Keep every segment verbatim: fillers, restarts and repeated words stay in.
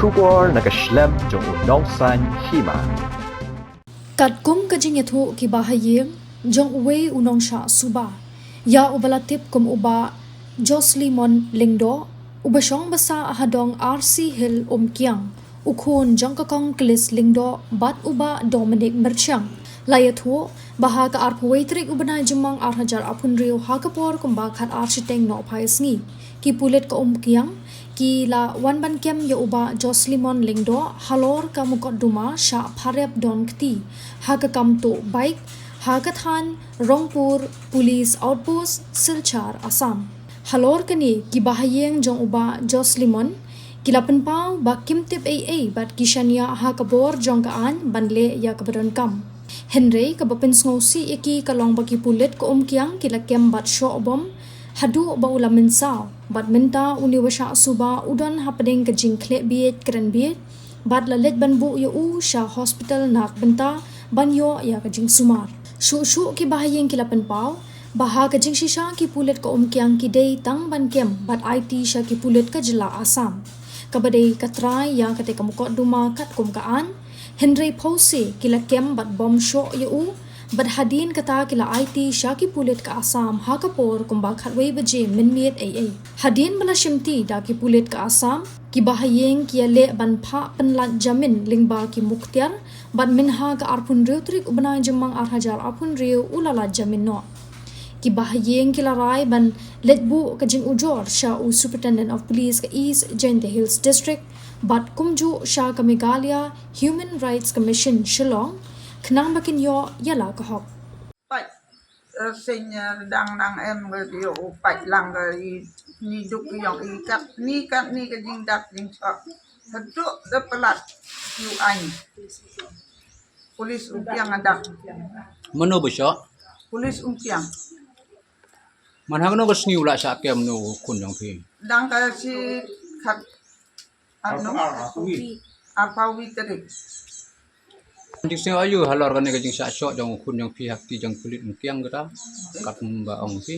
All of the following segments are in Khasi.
Khubor na ka shlem jong u nongsan hima. Katkum ka jingïathuh ki bahaïing jong uwei u nongshah suba ïa uba la tip kum u Bah Joslimon Lyngdoh, uba shong basa ha dong R C Hill Umkiang, u khun jong ka Kong Klis Lyngdoh bad u Bah Dominic Myrchiang, la ïathuh ba ha ka arphew wei tarik u bnai Jymmang ar hajar arphew hynriew ha ka por kumba khat ar shiteng nohphai sngi, ki pulit ka Umkiang ki la wan ban kem ïa u Bah Joslimon Lyngdoh halor ka mukotduma shah pharep don kti ha ka kam tuh bike ha ka thaiñ Rongpur Police Outpost, Silchar, Assam. Halor kane, ki bahaïing jong u Bah Joslimon ki la pynpaw ba kim tip ei ei bad ki shaniah ha ka bor jong ka aiñ ban leh ïa kaba donkam. Hynrei kaba pynsngewsih ïa ki ka long ba ki pulit ka Umkiang ki la kem bad shoh bom haduh ba u la mynsaw, bad mynta une uba shah suba u don hapdeng ka jingkhleh bieit kren bieit, bad la leit ban buh ïa u sha hospital na ka bynta ban ïoh ïa ka jingsumar. Shuh shuh ki bahaïing ki la pynpaw ba ha ka jingshisha ki pulit ka Umkiang ki dei tang ban kem bad aiti sha ki pulit ka jylla Assam, kaba dei ka trai ïa kata ka mukotduma katkum ka aiñ. Hynrei phewse ki la kem bad bom shoh ïa u, bad hadien kata ki la aiti sha ki pulit ka Assam ha ka por kumba khatwei baje mynmiet ei ei. Hadien ba la shimti da ki pulit ka Assam, ki bahaïing ki ïaleh ban phah pynlait jamin lyngba ki muktiar, bad mynha ka arphew hynriew tarik u bnai Jymmang ar hajar arphew hynriew u la lait jamin noh. Ki bahaïing ki la rai ban leit buh ka jingujor sha u Superintendent of Police ka East Jaintia Hills District bad kumjuh sha ka Meghalaya Human Rights Commission, Shillong, khnang ba kin ïoh ïa la ka hok. Pait, eh, seng, eh, dang nang em, eh, ïoh u pait lang, eh, i, ni duk ïong i kat ni kat ni ka jingdat jingshoh. Haduh da palat ïu aiñ. Police Umkiang adat. Mano ba shoh? Police Umkiang. Man ha kano ka sngi u la shah kem ïa u khun jong phi? Dang ka shi khat Arno? Arphew wei tarik. Jingsngew aïu halor kane ka jingshah shoh jong u khun jong phi ha kti jong pulit Umkiang kata? Katba ong phi.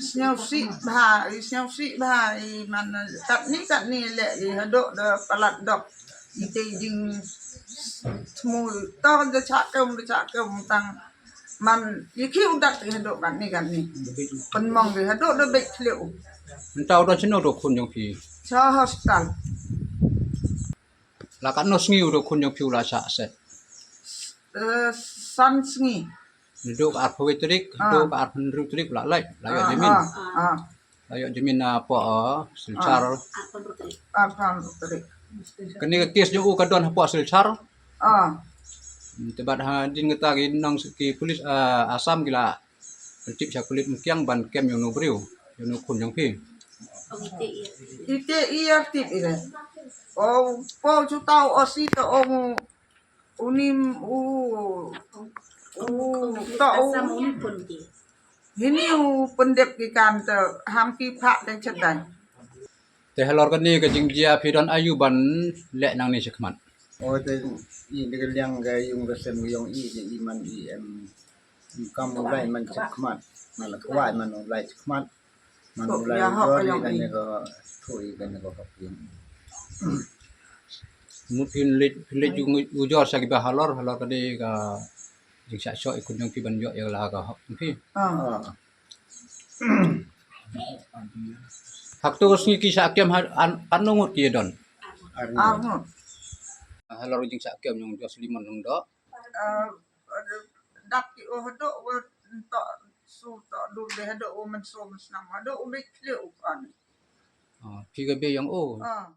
Sngewsih bha, i sngewsih bha, i man katni katni leh, i haduh da palat dok. I te jingthmu to da shah kem, da shah kem tang. Man, i ki u dat ki haduh katni katni. Pynmong ki haduh da beit thliew. Mynta u don shano u khun jong phi? Sha hospital. La katno sngi u khun jong phi u la shah set? Eh, san sngi. Naduh ka arphew wei tarik, ah, haduh ka arphew hynriew tarik u la lait, la ïoh, ah, jamin. Ah, ah. La ïoh jamin, ah, hapoh, ah, Silchar. Ah. Arphew hynriew tarik. Kane ka kes jong u ka don hapoh Silchar. Ah. Hmm, te bad hadien kata ki nong ki pulit, ah, Assam ki la pyntip sha pulit Umkiang ban kem ïa uno u briew, ïa uno u khun jong phi. Ite i artip ire. O, po chu tau o si to o mu. Uni u, u, to u. Hini u pyndep ki kam te ham ki phah te chetai. Te halor kane ka jingjia phi don aïu ban leh nangne shakhmat? O te i de ka liang ka ïung ka sem ïong i, i man i em kam u lai man shakhmat. Man la kwai man u lai shakhmat. Man u lai ujor i kane ka, thu i kane ka hok ïung. Mut phin leit, phin leit ujor sha kiba halor, halor kane ka jingshah shoh i khun jong phi ban ïoh ïa la ka hok phi. Ah. Hak to sngi ki shah kem ha, an, katno ngut ki don? Ar ngut. Halor jingshah kem jong Joslimon Lyngdoh. Ah, dat ki o haduh, o to su to dur de haduh, o men so men snam haduh, o bit khliew u kan. Ah, phi ka bei ïong o. Ah.